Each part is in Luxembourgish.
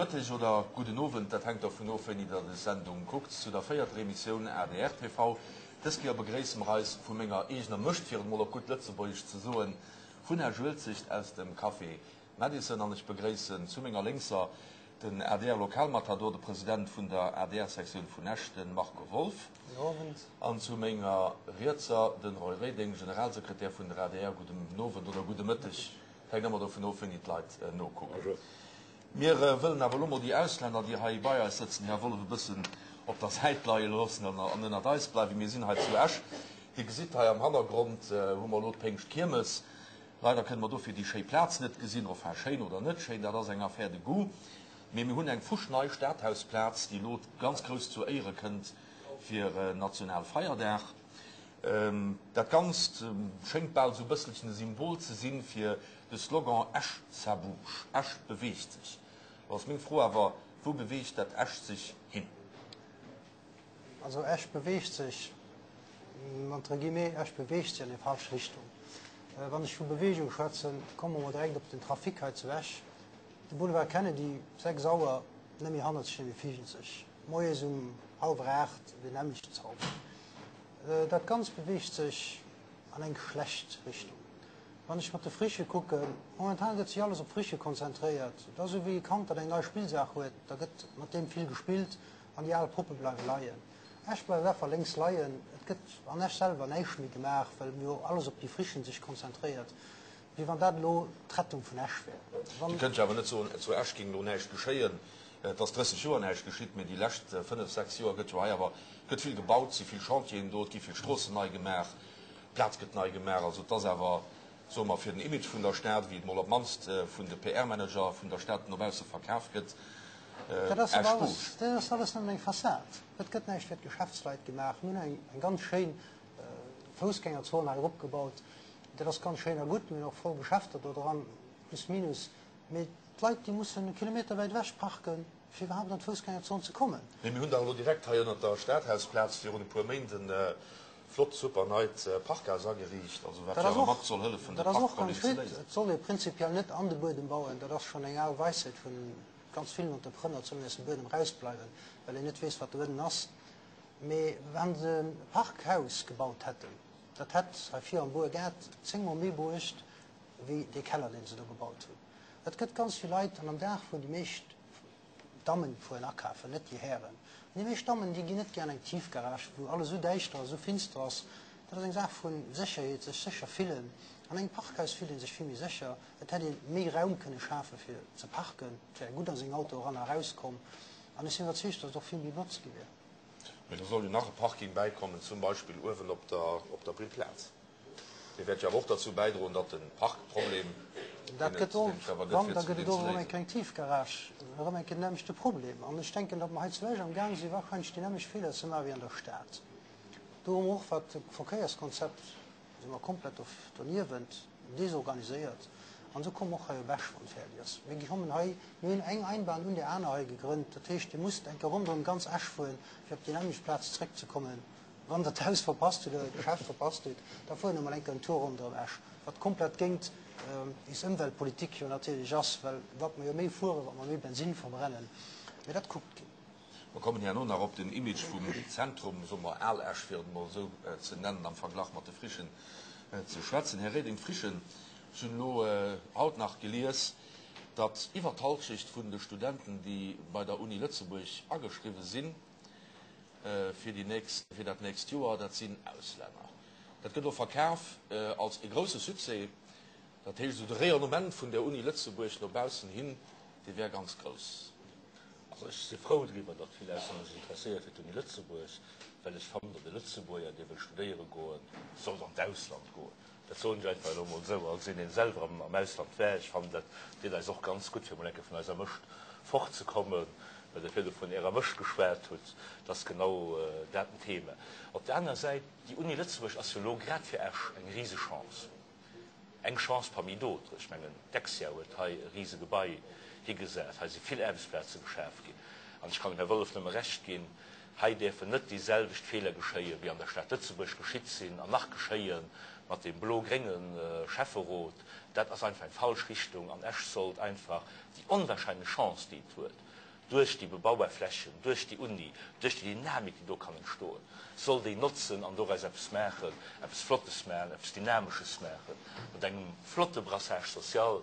Mëtteg oder gudden Owend, dat hänkt dovun of, wéini der des Sendung kuckt, zu der véierter Emissioun adr TV. Dës Kéier begréisse mer eis vu menger eegener Mëscht, fir et mol op gutt Lëtzebuergesch ze soen, vun Esch-Uelzecht aus dem Café Madison. An ech begréissen zu menger Lénkser den ADR-Lokalmatador, de President vun der ADR-Sektioun vun Esch, de Marco Wolff. Gudden Owend. An zu menger Rietser de Roy Reding, Generalsekretär vun der adr. Gudden Owend oder gudde Mëtteg. Hänkt ëmmer dovun of, wéini d'Leit nokucken. Mir wëllen awer elo mol déi Auslänner, déi hei bei eis sëtzen, Här Wolff, e bëssen op der Säit leie loossen an ënnert eis bleiwen. Mir sinn hei zu Esch. Dir gesitt hei am Hannergrond hu mer elo d'Péngscht-Kiermes. Leider kënne mer dofir déi schéi Plaz net gesinn. Enfin, schéin oder net schéin, dat ass eng Affaire de goût. Mee mir hunn eng fuschnei Stadhausplaz, déi elo ganz grouss zu Éiere kënnt fir Nationalfeierdag. Dat Ganzt schéngt bal esou e bësselchen e Symbol ze sinn fir de Slogan Esch ça bouge, Esch beweegt sech. Lo ass meng Fro awer, wou beweegt dat Esch sech hin? Also Esch beweegt sech, entre guillemets, Esch beweegt sech an déi falsch Richtung. Wann ech vu Beweegung schwätzen, komme mer direkt op den Trafic hei zu Esch. De Boulevard Kennedy, 6 Auer, net méi hannert sech, net méi virun sech. Moies um hallwer 8 den nämmlechten Zauber. Dat Ganzt beweegt sech an eng schlecht Richtung. Wann ech mat de Frichë kucken, momentan gëtt sech alles op d'Friche konzentréiert. Et ass esou wéi e Kand, dat eng nei Spillsaach huet, da gëtt mat deem vill gespillt an déi al Poppe bleiwe leien. Esch bleift einfach lénks leien. Et gëtt an Esch selwer näischt méi gemaach, well jo alles op déi Frichen sech konzentréiert, wéi wann dat elo d'Rettung vun Esch wär. Dir kënnt jo awer net soen, zu Esch géing elo näischt geschéien. Et ass 30 Joer näischt geschitt, mee déi lescht 5, 6 Joer gëtt jo hei awer gëtt vill gebaut, si vill Chantieren do, et gi vill Stroossen nei gemaach, d'Plaz gëtt nei gemaach. Also et ass awer, soe mer, fir den Image vun der Stad, wéi et mol op d'mannst vun de PR-Manager vun der Stad no bausse verkaf gëtt, Dat ass awer alles, dat ass alles nëmmen eng Fassad. Et gëtt näischt fir d'Geschäftsleit gemaach. Mir hunn eng ganz schéin Foussgängerzon hei eropgebaut. Dat ass ganz schéin a gutt. Mir hunn och voll Geschäfter do dran, plus minus. Mee D'Leit, déi mussen e Kilometer wäit ewech parken, fir iwwerhaapt an d'Foussgängerzon ze kommen. Mee mir hunn dach elo direkt hei ënnert der Stadhausplaz virun e puer Méint e flott, super neit Parkhaus ageriicht, also wat jo awer mat soll hëllefen, de Dat ass och Parkproblem ganz ze gutt. léisen. Et soll ee prinzipiell net an de Buedem bauen. Dat ass schonn eng al Weisheet vu ganz villen Entrepreneur, et soll een aus dem Buedem erausbleiwen, well een net weess, wat do ënnen ass. Mee wa se e Parkhaus gebaut hätten, dat hätt hei vir am Buergaart zéngmol méi bruecht wéi dee Keller, dee se do gebaut hunn. Et gëtt ganz vill Leit, an am Dag fueren déi meescht Dammen fueren akafen, net déi Hären. An déi meescht Dammen, déi ginn net gär an eng Tiefgarage, wou alles esou däischter a esou finster ass. Dat ass eng Saach vu Sécherheet, sech sécher fillen. An engem Parkhaus fillt ee sech vill méi sécher. Et hätt ee méi Raum kënne schafe fir ze parken. Et wär gutt a seng Auto eran a erauskomm. An ech sinn iwwerzeegt, datt et och vill méi benotzt gi wär. Mee do soll jo nach e Parking bäikommen, zum Beispill uewen op der Brillplaz. Dee wäert jo awer och derzou bäidroen, datt de Parkproblem, deen et awer gëtt, fir zum Deel ze léisen. Eng Tiefgarage, erëm eng Kéier den nämmlechte Problem. An ech denken, datt mer hei zu Esch am Gaang si warscheinlech déi nämmlecht Feeler ze maache wéi an der Stad. Do hu mer och, wat de Verkéierskonzept, si mer komplett doniewent, desorganiséiert. An esou komme mer och hei op Esch, wann et fäerdeg ass. Mir kommen hei, mir hunn eng Einbahn un där aner hei gegrënnt. Dat heescht, Dir musst eng Kéier ronderëm ganz Esch fueren, fir op déi nämmlecht Plaz zréckzekommen. Wann der d'Haus verpasst hutt oder d'Geschäft verpasst hutt, da fueren emol eng Kéier en Tour ronderëm Esch, wat komplett géint is Ëmweltpolitik jo natierlech ass, well wat mer jo méi fueren, wat mer méi Bensinn verbrennen. Mee dat kuckt keen. Mer kommen herno nach op den Image vum Zentrum, soe mer Al Esch, fir et emol esou ze nennen, am Verglach mat de Frichen ze schwätzen. Här Reding, d'Frichen, ech hunn elo haut nach gelies, datt iwwer d'Halschecht vun de Studenten, déi bei der Uni Lëtzebuerg ageschriwwe sinn, fir déi nächst, fir dat nächst Joer, dat sinn Auslänner. Dat gëtt elo verkaf als e grousse Succès. Dat heescht esou de Rayonnement vun der Uni Lëtzebuerg no baussen hin, dee wär ganz grouss. Also ech si frou driwwer, datt vill Auslänner sech interesséiere fir d'Uni Lëtzebuerg, well ech fannen, datt e Lëtzebuerger, dee wëll studéiere goen, sollt an d'Ausland goen. Dat soen ech einfach elo emol esou, als een, deen selwer am Ausland war. Ech fannen, dat deet eis och ganz gutt, fir emol eng Kéier vun eiser Mëscht fortzekommen. Well Der virdu vun Ärer Mëscht geschwat hutt, dat ass genau dat den Thema. Op der anerer Säit, déi Uni Lëtzebuerg ass jo elo grad fir Esch eng Risechance. Eng Chance parmi d'autres. Ech mengen, d'Dexia huet hei e Risegebai higesat. Hei si vill Aarbechtsplaze geschaf ginn. An ech kann dem Här Wolff nëmme Recht ginn, Hei däerfen net déi selwecht Feeler geschéien, wéi an der Stad Lëtzebuerg geschitt sinn an nach geschéien, mat deem blo-grénge Schäfferot. Dat ass einfach eng falsch Richtung an Esch sollt einfach déi onwahrscheinlech Chance, déi et huet. Duerch déi bebaubar Flächen, duerch déi Uni, duerch déi Dynamik, déi do kann entstoen, soll déi notzen an doraus eppes maachen, eppes Flottes maachen, eppes Dynamesches maachen, mat engem flotte Brassage social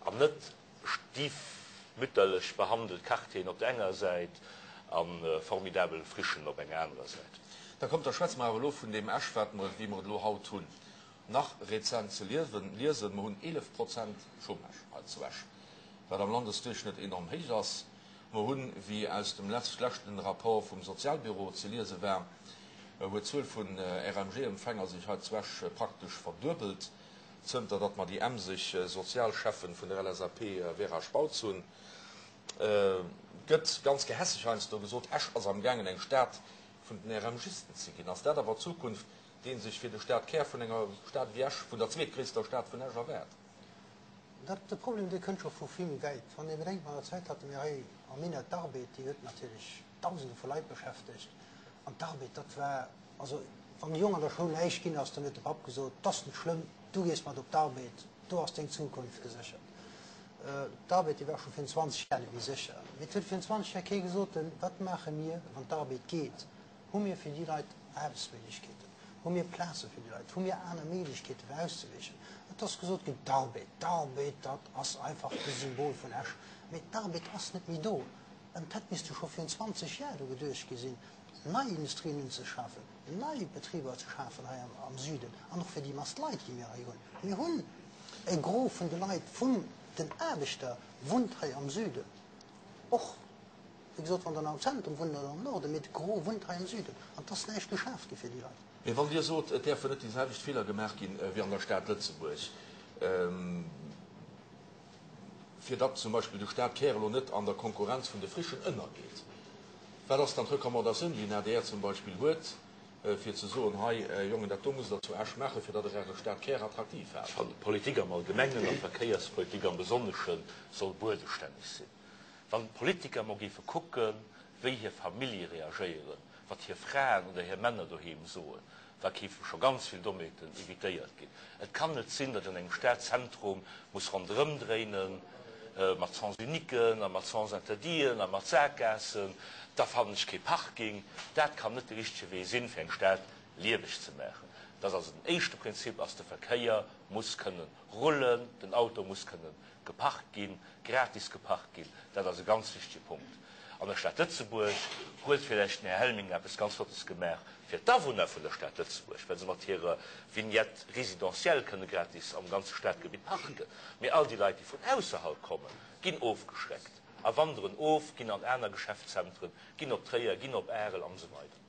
an net stiefmütterlech behandelt Quartieren op der enger Säit a formidabel Frichen op enger anerer Säit. Da kommt, da schwätze mer awer elo vun deem Esch, wat mer, wéi mer et elo haut hunn. Nach rezent ze liesen, mer hunn 11 Prozent Chômage hei zu Esch, wat am Landesduerchschnëtt enorm héich ass. Mer hunn, wéi aus dem leschten Rapport vum Sozialbüro ze liese war, huet d'Zuel vun RMG-Empfänger sech hei zu Esch praktesch verduebelt, zënter datt mer déi emseg Sozialschäffen vun der LSAP Vera Spautz hunn. Gëtt ganz gehässeg heiansdo gesot, Esch ass am gaangen eng Stad vun den RMGisten ze ginn. Ass dat awer d'Zukunft, déi ee sech fir de Stadkär vun enger Stad wéi Esch, vun der zweetgréisster Stad vun Esch erwaart? Dat, de Problem, dee kënnt scho vu vill méi wäit. Wann ee bedenkt, an der Zäit hate mir hei am Minett d'Arbed, déi huet natierlech Dausende vu Leit beschäftegt. An d'Arbed, dat war, also wann e Jong an der Schoul näischt ginn ass, dann huet de Papp gesot, 't ass net schlëmm, du gees mat op d'Arbed, do ass deng Zukunft geséchert. D'Arbed, déi war scho virun 20 Jaar net méi sécher. Mee et huet virun 20 Jaar kee gesot, wat maache mir, wann d'Arbed geet? Hu mir fir déi Leit Aarbechtsméiglechkeeten? Hu mir Plaze fir déi Leit? Hu mir aner Méiglechkeete fir auszeweechen? Et ass gesot ginn, d'Arbed, d'Arbed, dat ass einfach de Symbol vun Esch. Mee d'Arbed ass net méi do. Et hätt misste scho virun 20 Jar do geduecht gi sinn, nei Industrien unzeschafen, nei Betriber ze schafen hei am Süden an och fir déi Mass Leit, déi mir hei hunn. Mir hunn e Gros vun de Leit, vun den Aarbechter wunnt hei am Süden. Och, wéi gesot, wann der am Zentrum wunnt oder am Norden, mee de Gros wunnt hei am Süden an et ass näischt geschaaft gi fir déi Leit. Mee wann Dir sot, et däerfen net déi selwecht Feeler gemaach ginn wéi an der Stad Lëtzebuerg, fir datt zum Beispill de Stadkär elo net an der Konkurrenz vun de Frichen ënnergeet, wat ass dann d'Recommandatioun, déi den adr zum Beispill huet, fir ze soen, hei Jongen, dat do musst Der zu Esch maachen, fir datt Der Äre Stadkär attraktiv haalt? Ech fannen, d'Politik am Allgemengen an d'Verkéierspolitik am Besonnesche soll buedestänneg sinn. Wann d'Politiker emol géife kucken, wéi hir Famillje reagéieren, wat hir Fraen oder hir Männer doheem soen, da géife scho ganz vill Dommheeten evitéiert ginn. Et kann net sinn, datt ech an engem Stadzentrum muss ronderëmdréine mat Sens-uniquen a mat Sens-interditen a mat Saakgaassen, da fannen ech kee Parking. Dat kann net de richtege Wee sinn, fir eng Stad lieweg ze maachen. Dat ass also den éischte Prinzip ass, de Verkéier muss kënnen rullen, den Auto muss kënnen geparkt ginn, gratis geparkt ginn. Dat ass e ganz wichtege Punkt. An der Stad Lëtzebuerg huet villäicht den Här Helminger eppes ganz Flottes gemaach fir d'Awunner vun der Stad Lëtzebuerg, well se mat hirer Vignette résidentielle kënne gratis am ganze Stadgebitt parken. Mee all déi Leit, déi vun ausserhalb kommen, ginn ofgeschreckt a wanderen of, ginn an aner Geschäftszentren, ginn op Tréier, ginn op Arel an esou weider.